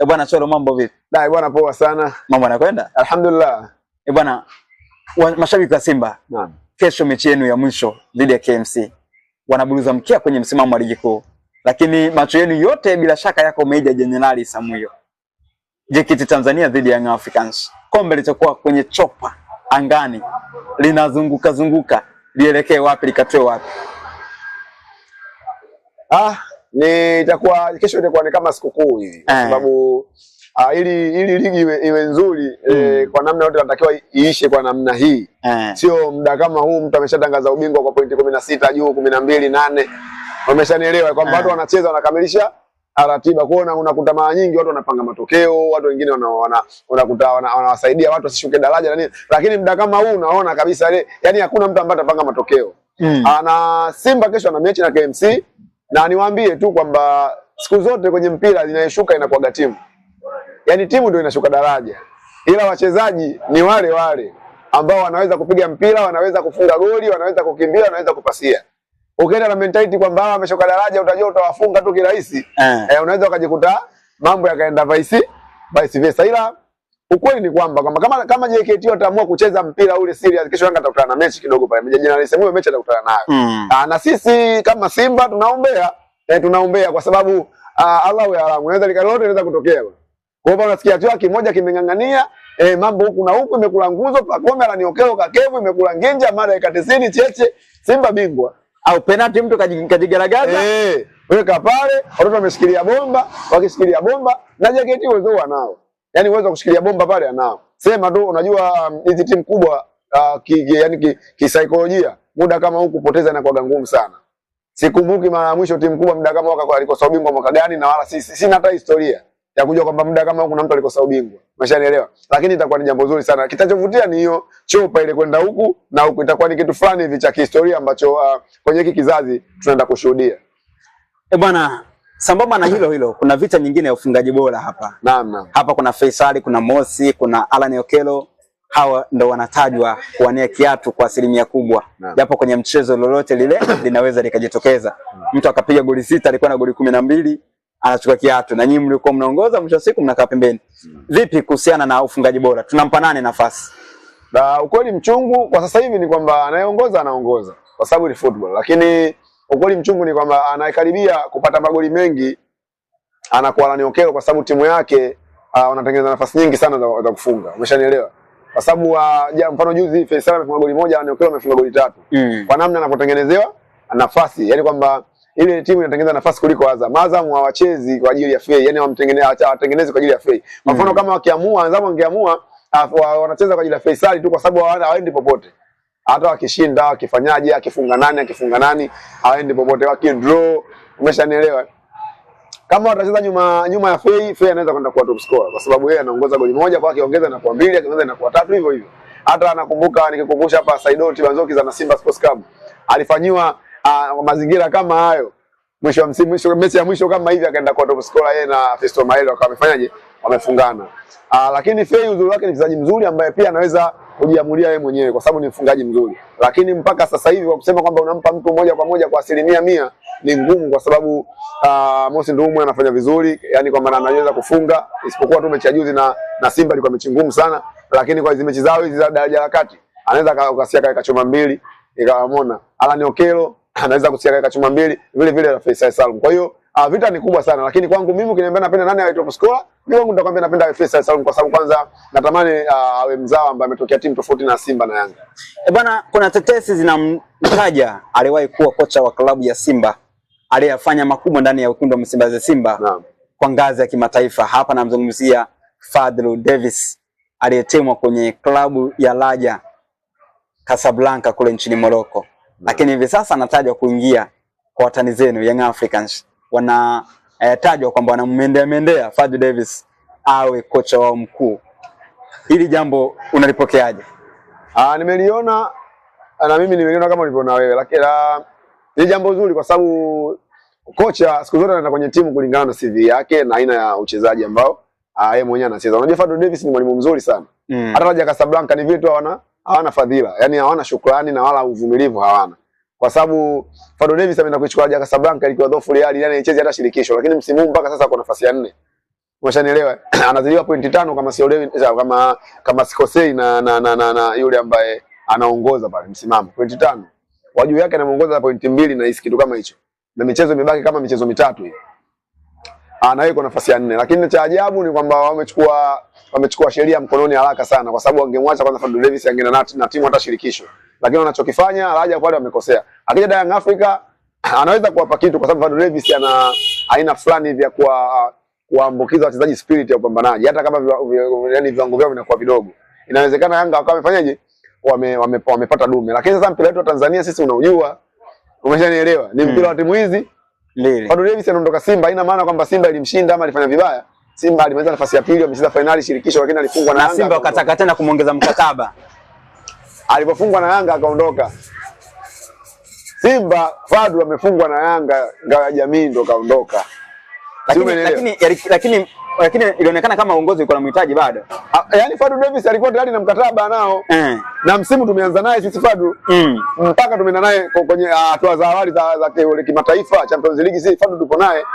Eh bwana Cholo, mambo vipi? Dai bwana, poa sana. Mambo yanakwenda? Alhamdulillah. Eh bwana, mashabiki wa Simba, Naam. kesho mechi yenu ya mwisho dhidi ya KMC. Wanaburuza mkia kwenye msimamo wa ligi kuu. Lakini macho yenu yote bila shaka yako Meja Jenerali Samuyo. JKT Tanzania dhidi ya Young Africans. Kombe litakuwa kwenye chopa angani, linazunguka zunguka, lielekee wapi, likatoe wapi? Ah, ni itakuwa kesho, itakuwa ni kama sikukuu hivi kwa sababu ili ligi iwe nzuri kwa namna yote inatakiwa iishe kwa namna hii. Sio muda kama huu mtu ameshatangaza ubingwa kwa pointi 16 juu 12 8. Wameshanielewa kwamba watu wanacheza wanakamilisha ratiba. Kuona unakuta mara nyingi watu wanapanga matokeo, watu wengine unakuta wanawasaidia watu wasishuke daraja na nini, lakini muda kama huu unaona kabisa ile, yani hakuna mtu ambaye atapanga matokeo. Na Simba kesho ana mechi na KMC, na niwaambie tu kwamba siku zote kwenye mpira inayoshuka inakuwa timu. Yaani timu ndio inashuka daraja, ila wachezaji ni wale wale ambao wanaweza kupiga mpira, wanaweza kufunga goli, wanaweza kukimbia, wanaweza kupasia. Ukienda na mentality kwamba hawa wameshuka daraja, utajua utawafunga tu kirahisi. Unaweza ukajikuta mambo yakaenda vice versa. Ila ukweli ni kwamba kama JKT wataamua kucheza mpira ule serious, kesho Yanga atakutana na mechi kidogo pale. Meja Jenerali Samuel mechi atakutana nayo. Na sisi kama Simba tunaombea, tunaombea kwa sababu Allahu ya'lamu, inaweza lolote linaweza kutokea. Kwa hiyo unasikia tu kimoja kimeng'ang'ania, mambo huku na huku, imekula nguzo, Pacome ananiokelo kakevu, imekula nginja mara dakika 90 cheche, Simba bingwa. Au penalty mtu kajigaragaza. Weka pale, watoto wameshikilia bomba, wakishikilia bomba na JKT uwezo wanao. Yaani uwezo wa kushikilia bomba pale anao. Sema tu unajua hizi timu kubwa yaani kisaikolojia muda kama huu kupoteza inakuwa ngumu sana. Sikumbuki mara ya mwisho timu kubwa muda kama huu alikosa ubingwa mwaka gani, na wala sina hata historia ya kujua kwamba muda kama huu kuna mtu alikosa ubingwa. Umeshanielewa? Lakini itakuwa ni jambo zuri sana. Kitachovutia ni hiyo chopa ile kwenda huku na huku, itakuwa ni kitu fulani hivi cha kihistoria ambacho kwenye hiki kizazi tunaenda kushuhudia. Eh bwana, sambamba na hilo hilo kuna vita nyingine ya ufungaji bora hapa. Naam, naam. Hapa kuna Faisali, kuna Mosi, kuna Alan Okello. Hawa ndo wanatajwa kuwania kiatu kwa asilimia kubwa. Japo kwenye mchezo lolote lile linaweza likajitokeza. Mtu akapiga goli 6, alikuwa na goli 12, anachukua kiatu, na nyinyi mlikuwa mnaongoza, mwisho wa siku mnakaa pembeni. Vipi kuhusiana na ufungaji bora? Tunampa nani nafasi? Na ukweli mchungu kwa sasa hivi ni kwamba anayeongoza anaongoza kwa sababu ni football, lakini ukweli mchungu ni kwamba anayekaribia kupata magoli mengi anakuwa Alan Okello kwa sababu timu yake wanatengeneza nafasi nyingi sana za kufunga. Umeshanielewa? Kwa sababu mfano juzi Faisal amefunga goli 1, Alan Okello amefunga goli 3. Kwa namna anapotengenezewa nafasi, yani kwamba ile timu inatengeneza nafasi kuliko Azam. Azam hawachezi kwa ajili ya Fei, yani hawatengenezi kwa ajili ya Fei. Kwa mfano kama wakiamua, Azam wangeamua wanacheza kwa ajili ya Faisal tu kwa sababu hawaendi popote. Hata wakishinda, wakifanyaje, akifunga nani, akifunga nani, hawaendi popote, wakidraw, umeshanielewa? Kama watacheza nyuma ya Fei, Fei anaweza kwenda kuwa top scorer kwa sababu yeye anaongoza goli 1, kwa akiongeza inakuwa 2, akiongeza inakuwa 3, hivyo hivyo. Hata nakumbuka nikikumbusha hapa Saidon Tibanzoki za na Simba Sports Club alifanyiwa mazingira kama hayo. Mwisho wa msimu, mwisho mechi ya mwisho kama hivi akaenda kwa top scorer yeye na Festo Maelo akawa wamefanyaje? Wamefungana. Lakini Fei uzuri wake ni mchezaji mzuri ambaye pia anaweza kujiamulia yeye mwenyewe kwa sababu ni mfungaji mzuri. Lakini mpaka sasa hivi kwa kusema kwamba unampa mtu moja kwa moja kwa 100% ni ngumu kwa sababu Mosi Ndumwe anafanya vizuri, yani kwa maana anaweza kufunga, isipokuwa tu mechi ya juzi na Simba ilikuwa mechi ngumu sana, lakini kwa hizo mechi zao hizi za daraja la kati anaweza kukasia kaeka chuma 2, ikawaona. Alan Okello anaweza kusia kaeka chuma 2 vile vile na Faisal Salum. Kwa hiyo vita ni kubwa sana, lakini kwangu mimi ukiniambia napenda nani awe top scorer, mimi kwangu nitakwambia napenda Faisal Salum kwa sababu kwanza natamani awe mzao ambaye ametokea timu tofauti na Simba na Yanga. Eh bwana, kuna tetesi zinamtaja aliwahi kuwa kocha wa klabu ya Simba aliyefanya makubwa ndani ya wekundu wa Msimbazi Simba. Naam. Kwa ngazi ya kimataifa. Hapa namzungumzia Fadlu Davis aliyetemwa kwenye klabu ya Raja Casablanca kule nchini Morocco. Lakini hivi sasa anatajwa kuingia kwa watani zenu Young Africans. Wana tajwa kwamba wanammendea mendea Fadlu Davis awe kocha wao mkuu. Hili jambo unalipokeaje? Nimeliona na mimi nimeliona kama ulivyoona wewe, lakini ni jambo zuri kwa sababu kocha siku zote anaenda kwenye timu kulingana na CV yake na aina ya uchezaji ambao yeye mwenyewe anacheza. Unajua Fadlu Davis ni mwalimu mzuri sana. Hata Raja Casablanca ni vile tu hawana fadhila, yani hawana shukrani na wala uvumilivu hawana. Kwa sababu Fadlu Davis ameenda kuichukua Raja Casablanca ilikuwa dhaifu Real, yani haichezi hata shirikisho, lakini msimu huu mpaka sasa kwa nafasi ya 4. Umeshanielewa? Anazidiwa pointi 5 kama siolewi, kama sikosei na yule ambaye anaongoza pale msimamo. Pointi 5. Wa juu yake anamuongoza pointi 2 na hisi kitu kama hicho. Na michezo imebaki kama michezo mitatu hivi. Ana yuko nafasi ya 4. Lakini cha ajabu ni kwamba wamechukua sheria mkononi haraka sana, kwa sababu wangemwacha kwanza Fadlu Davis angeenda na timu hata shirikisho. Lakini wanachokifanya Raja pale wamekosea. Akija Young Africa anaweza kuwapa kitu, kwa sababu Fadlu Davis ana aina fulani hivi ya kuambukiza wachezaji spirit ya upambanaji, hata kama yaani viwango vyao vinakuwa vidogo. Inawezekana Yanga wakawa wamefanyaje, wamepata dume. Lakini sasa mpira wetu wa Tanzania sisi unaujua, umeshanielewa, ni mpira wa timu hizi mbili. Fadlu Davis anaondoka Simba, haina maana kwamba Simba ilimshinda ama alifanya vibaya. Simba alimaliza nafasi ya pili, wamecheza fainali shirikisho, lakini alifungwa na Na Yanga. Simba wakataka tena kumuongeza mkataba. Alipofungwa na Yanga akaondoka. Simba Fadlu amefungwa na Yanga, ngao ya jamii ndo kaondoka. Lakini ilionekana kama uongozi ulikuwa unamhitaji bado. Yaani Fadlu Davis alikuwa tayari na mkataba nao. Na msimu tumeanza naye sisi Fadlu. Mpaka tumeenda naye kwenye hatua za awali za kimataifa Champions League, sisi Fadlu tupo naye.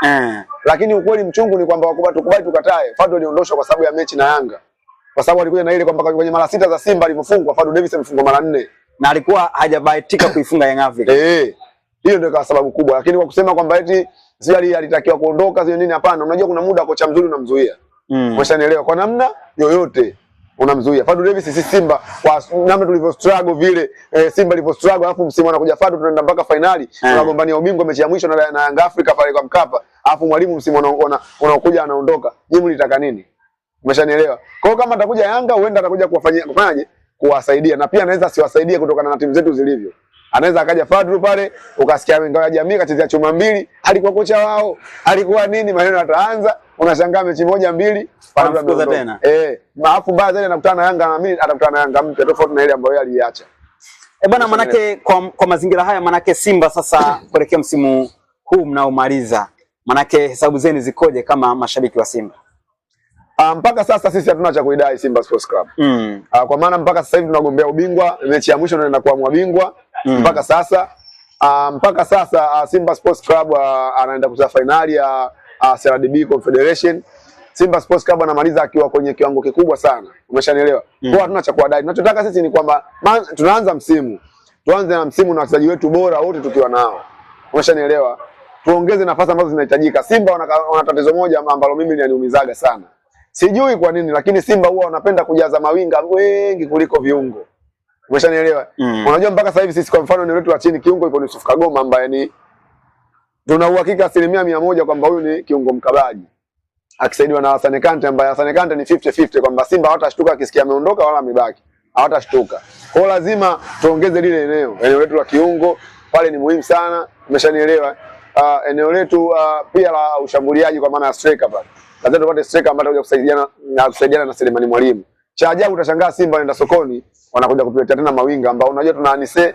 Lakini ukweli mchungu ni kwamba tukubali tukatae, Fadlu aliondoshwa kwa sababu ya mechi na Yanga. Kwa sababu alikuja na ile kwamba kwenye mara 6 za Simba alivyofungwa, Fadlu Davis amefungwa mara 4. Na alikuwa hajabahatika kuifunga Young Africa. Hiyo ndio ikawa sababu kubwa. Lakini kwa kusema kwamba eti sio alitakiwa kuondoka sio nini, hapana. Unajua kuna muda kocha mzuri unamzuia. Umeshanielewa? Kwa namna yoyote unamzuia. Fadlu Davis sisi Simba kwa namna tulivyo struggle vile, Simba ilivyo struggle, alafu msimu anakuja Fadlu tunaenda mpaka finali, tunagombania ubingwa mechi ya mwisho na Yanga Africa pale kwa Mkapa. Alafu mwalimu msimu unaokuja anaondoka. Nyinyi mlitaka nini? Umeshanielewa? Kwa hiyo kama atakuja Yanga huenda atakuja kuwafanyia kufanyaje? Kuwasaidia, na pia anaweza asiwasaidie kutokana na timu zetu zilivyo. Anaweza akaja Fadlu pale ukasikia ngao ya jamii kachezea chuma mbili, alikuwa kocha wao, alikuwa nini, maneno yataanza, unashangaa mechi moja mbili Fadlu Anamfukuza ameondoka. tena. Maafu mbaya zaidi anakutana na Yanga, na mimi atakutana na Yanga mpya tofauti na ile ambayo yeye aliacha. Bwana, manake kwa mazingira haya manake Simba sasa kuelekea msimu huu mnaomaliza, manake hesabu zenu zikoje kama mashabiki wa Simba? Mpaka sasa sisi hatuna cha kuidai Simba Sports Club. Kwa maana mpaka sasa hivi tunagombea ubingwa, mechi ya mwisho tunaenda kuamua bingwa. Mpaka sasa Simba Sports Club anaenda kucheza finali ya CRDB Confederation. Simba Sports Club anamaliza akiwa kwenye kiwango kikubwa sana. Umeshanielewa? Kwa hatuna cha kuwadai. Tunachotaka sisi ni kwamba tunaanza msimu. Tuanze na msimu na wachezaji wetu bora wote tukiwa nao. Umeshanielewa? Tuongeze nafasi ambazo zinahitajika. Simba wana tatizo moja ambalo mimi linaniumizaga sana. Sijui kwa nini, lakini Simba huwa wanapenda kujaza mawinga wengi kuliko viungo. Umeshanielewa? Unajua mpaka sasa hivi sisi kwa mfano ni wetu wa chini kiungo yuko Yusuf Kagoma ambaye ni tuna uhakika 100% kwamba huyu ni kiungo mkabaji. Akisaidiwa na Hassan Kante ambaye Hassan Kante ni 50-50 kwamba Simba hawatashtuka akisikia ameondoka wala amebaki. Hawatashtuka. Kwa hiyo lazima tuongeze lile eneo letu la kiungo pale ni muhimu sana. Umeshanielewa? Eneo letu pia la ushambuliaji kwa maana ya striker pale. Lazima tupate striker ambaye atakuja kusaidiana na Selemani Mwalimu. Cha ajabu utashangaa Simba wanaenda sokoni wanakuja kutuletea tena mawinga ambao unajua tuna Anise,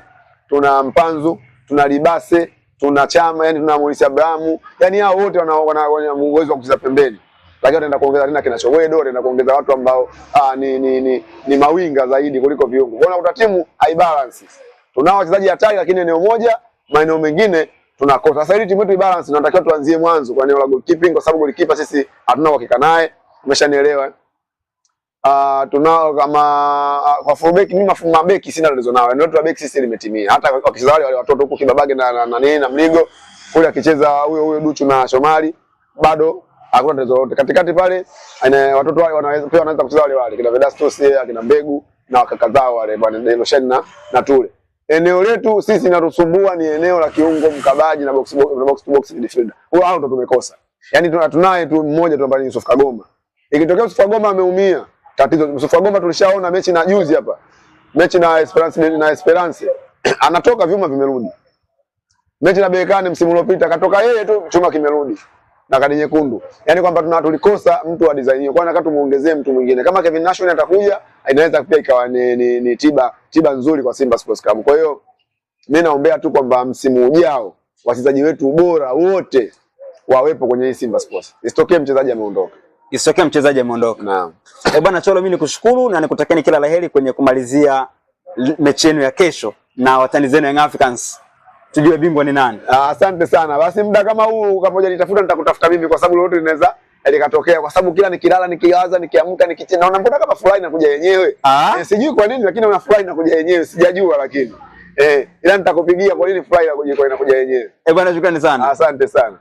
tuna Mpanzu, tuna Libase, tuna Chama, yani tuna Morris Abrahamu, yani hao wote wana uwezo wa kucheza pembeni. Lakini wataenda kuongeza tena kina Chowedo, wataenda kuongeza watu ambao ni mawinga zaidi kuliko viungo. Kwa hiyo unakuta timu haibalance. Tunao wachezaji hatari lakini eneo moja, maeneo mengine tunakosa. Sasa ili timu yetu ibalance, tunatakiwa tuanzie mwanzo kwa eneo la goalkeeping, kwa sababu goalkeeper sisi hatuna uhakika naye. Umeshanielewa? Tunao kama kwa fullback, mimi mabeki sina tatizo nao. Eneo letu la beki sisi limetimia. Hata wakicheza wale watoto huku Kibabage na Mligo kule akicheza huyo Duchu na Shomari bado hakuna tatizo lolote. Katikati pale watoto wale wanaweza pia wanaweza kucheza wale wale kina Vedastus, kina Mbegu na kaka zao wale bwana Deloshen na Tule. Eneo letu sisi linatusumbua ni eneo la kiungo mkabaji na box to box midfielder. Huo hao ndo tumekosa. Yaani tunaye tu mmoja tu ambaye ni Yusuf Kagoma. Ikitokea Yusuf Kagoma ameumia, tatizo. Yusuf Kagoma tulishaona mechi na juzi hapa. Mechi na Esperance anatoka vyuma vimerudi. Mechi na Berkane msimu uliopita katoka yeye tu chuma kimerudi na kadi nyekundu. Yaani kwamba tulikosa mtu wa design hiyo. Kwa nataka tumuongezee mtu mwingine. Kama Kevin Nation atakuja, inaweza pia ikawa ni tiba nzuri kwa Simba Sports Club. Kwa hiyo mimi naombea tu kwamba msimu ujao wachezaji wetu bora wote wawepo kwenye hii Simba Sports. Isitokee mchezaji ameondoka. Isitokee mchezaji ameondoka. Naam. Bwana Cholo, mimi nikushukuru na nikutakieni kila laheri kwenye kumalizia mechi yenu ya kesho na watani zenu Young Africans. Tujue bingwa ni nani. Asante sana. Basi muda kama huu kama hujanitafuta nitakutafuta mimi kwa sababu lolote linaweza likatokea, kwa sababu kila nikilala, nikiwaza, nikiamka, nikicheza, naona mbona kama furaha inakuja yenyewe. Sijui kwa nini, lakini naona furaha inakuja yenyewe, sijajua lakini ila nitakupigia kwa nini furaha inakuja yenyewe. Eh, bwana, shukrani sana. Asante sana.